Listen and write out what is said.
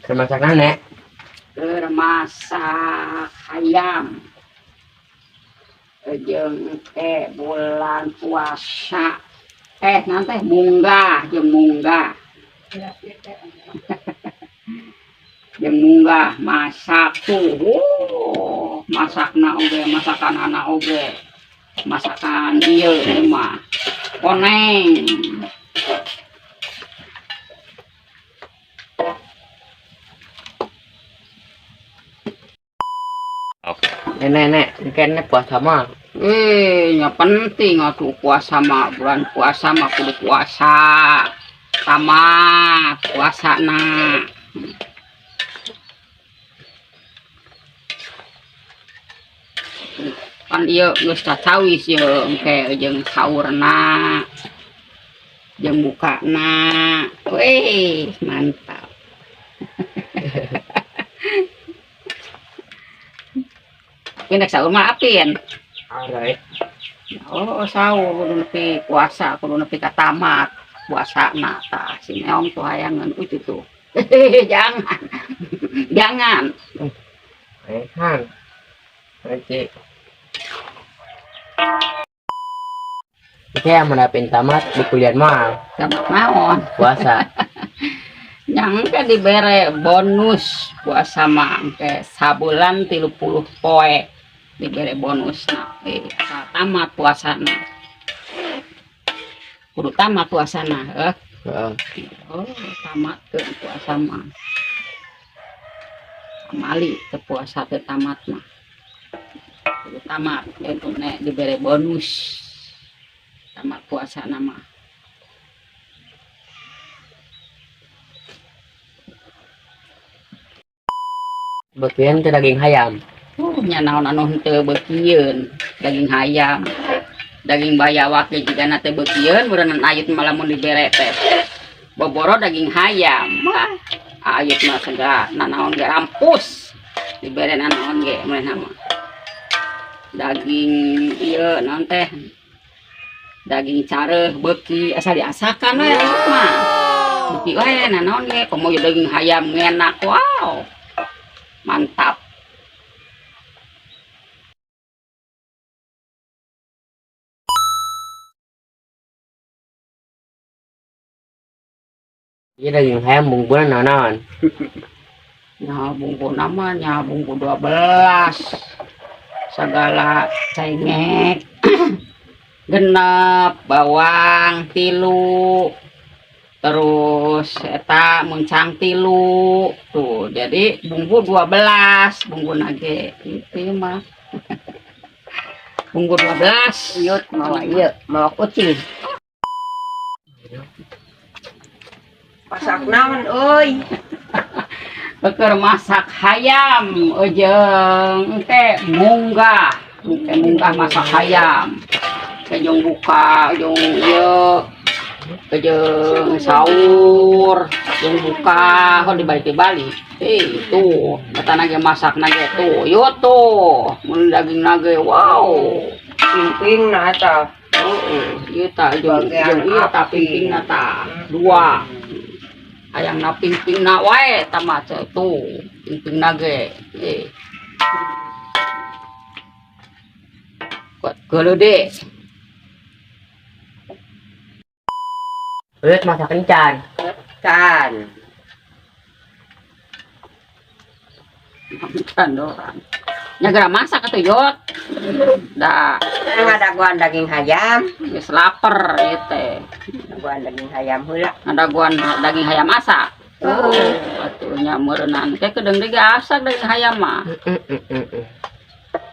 Masak nenek. Keur masak hayam. Jeung teh bulan puasa. Nanti munggah jeung munggah. Jeung munggah masak tuh. Oh, masakna oge, masakan anak oge. Masakan ieu mah. Koneng. Nenek, kayaknya puasa mah. Ya penting atuh puasa mah, bulan puasa mah kudu puasa. Tamat puasa na. Kan ieu geus cacawis ieu engke jeung saurna. Jeung bukana. Wih, mantap. Ini sahur mah apin. Alright. Oh, sahur kudu nepi puasa, kudu nepi ka tamat puasa na tah si Meong tuh hayangeun itu tuh. Jangan. Jangan. Han. Oke. Oke, yang menapin tamat di kuliah mah. Tamat naon? Puasa. Yang ke dibere bonus puasa mah ke sabulan 30 poe dibere bonus na. Tamat puasana. Kudu tamat puasana, heuh. Heeh. Oh, tamat ke puasa mah. Amali teu puasa teu tamat mah. Kudu tamat itu nek dibere bonus. Tamat puasana mah. Beukian teh daging hayam. Nya naon anu henteu beukieun daging hayam. Daging bayawak ge jigana teh beukieun beureunan ayut mah lamun dibere teh. Boboro daging hayam. Wah, ayut mah segala nanaon ge rampus. Dibere nanaon ge manehna mah. Daging ieu naon teh? Daging careuh beuki asal diasakan we ayut mah. Beuki we nanaon ge komo daging hayam ngenak. Wow. Mantap. Iya daging hayam bungkunan naon-naon. Nya bungku namanya bungku 12. Segala cengek, genep, bawang tilu, terus eta muncang tilu tuh. Jadi bungku 12 bungku nage itu mah. Bungku 12. Yut mawa ieu, mawa kucing. Masak naon euy? Beker masak hayam jeung teh munggah. Teh munggah masak hayam. Teh jeung buka jeung ieu jeung sahur, jeung buka hon dibalik-dibalik. Tuh, kata nage masak nage tuh. Yo tuh, mun daging nage wow. Pingping na eta. Heeh, ieu tah jeung Bagian jeung ieu tah api. pingpingna tah. Dua. Hayang na pingpingna wae tah mah tuh, pingpingna ge. Kuat geuleudek. Lihat masak kencan. Can. Kencan doang. Nya geura masak atuh yot. Da. Ngadaguan daging hayam. Geus lapar ieu teh. Ngadaguan daging hayam heula. Ngadaguan daging hayam masak. Heeh. Oh, atuh nya meureunnan teh kedeung deui ge asak daging hayam mah.